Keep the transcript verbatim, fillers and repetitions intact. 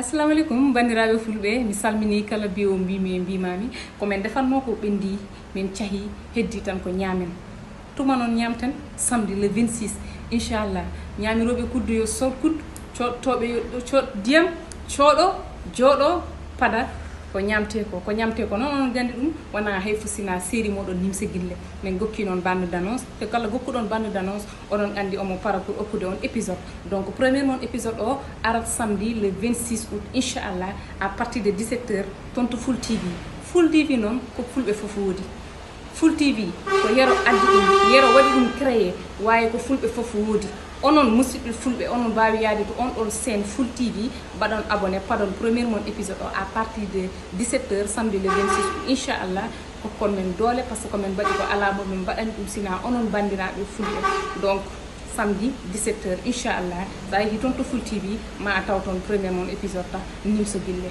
Assalamu aleykum, banndiraaɓe fulɓe, mi salminii kala biyo mbimi e mbimami. Ko men defanno ko ɓendi, men cahi, heddi tan ko ñaamen. Tuma noon ñaamten samedi le vingt-six, inchallah. Ñaamirooɓe kuddu yo sood kuddu, coodtooɓe yo cood ndiyam, cooɗo, jooɗo, pada ko ñaamte ko. Ko ñaamte ko noon, onon nganndi ɗum, wonaa hay fof sinaa série mooɗon Nimse Gille. Men gokki noon bande d'annonce, te kala gokkuɗon bande d'annonce, oɗon anndi omo para pour okkude on épisode. Donc premier mon épisode o arat samedi le vingt-six août, inchallah, à partir de dix-sept heures, toon to Full T V. Full T V noon ko fulɓe fof woodi. Full T V ko yero addi ɗum, yero waɗi ɗum créé, waaye ko fulɓe fof woodi. Onon musidɓe fulɓe, onon mbaawi yaade to on ɗon chaîne Full T V, mbaɗon abonné, paɗon premier mon épisode o à partir de dix-sept heures samedi le vingt-six août, inchallah. Hokkon men doole, par ce que ko men mbaɗi ko alaa mo men mbaɗani ɗum sinaa onon banndiraaɓe fulɓe. Donc samedi dix-sept heures, inchallah, so a yehi toon to Full T V, ma a taw toon premier mon épisode ta Nimse Gille.